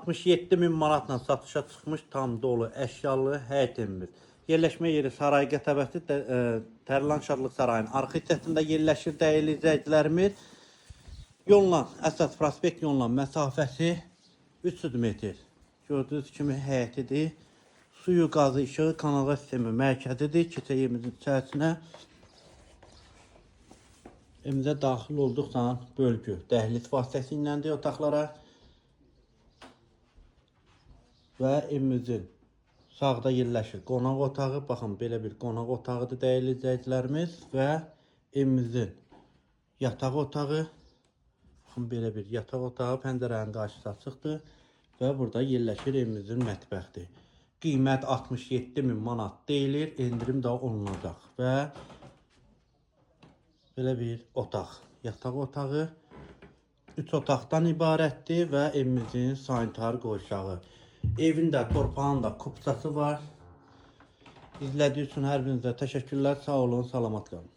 67 min manatla satışa çıxmış tam dolu əşyalı həyət evimiz. Yerləşmə yeri Saray qəsəbəsi Tərlan Şadlıq Sarayının arxa hissəsində yerləşir dəyərli izləyicilərimiz. Yolla, əsas prospekt yolla məsafəsi 300 metr. Gördüyünüz kimi həyətidir. Suyu, qazı, işığı, kanalizasiya sistemi mərkəzidir. Keçək evimizin içərisinə. Evimizə daxil olduqda bölgü dəhliz vasitəsiyləndir otaqlara və evimizin sağda yerləşir qonaq otağı. Baxın, belə bir qonaq otağıdır dəyərli izləyicilərimiz və evimizin yataq otağı. Baxın, belə bir yataq otağı, pəncərənin qarşısı açıqdır və burada yerləşir evimizin mətbəxdir. Qiymət 67 min manat deyilir, endirim də olunacaq və belə bir otaq, yataq otağı 3 otaqdan ibarətdir və evimizin sanitar qovşağı. Evin də torpağın da kupçası var. İzlədiyi üçün hər birinizə təşəkkürlər. Sağ olun, salamat qalın.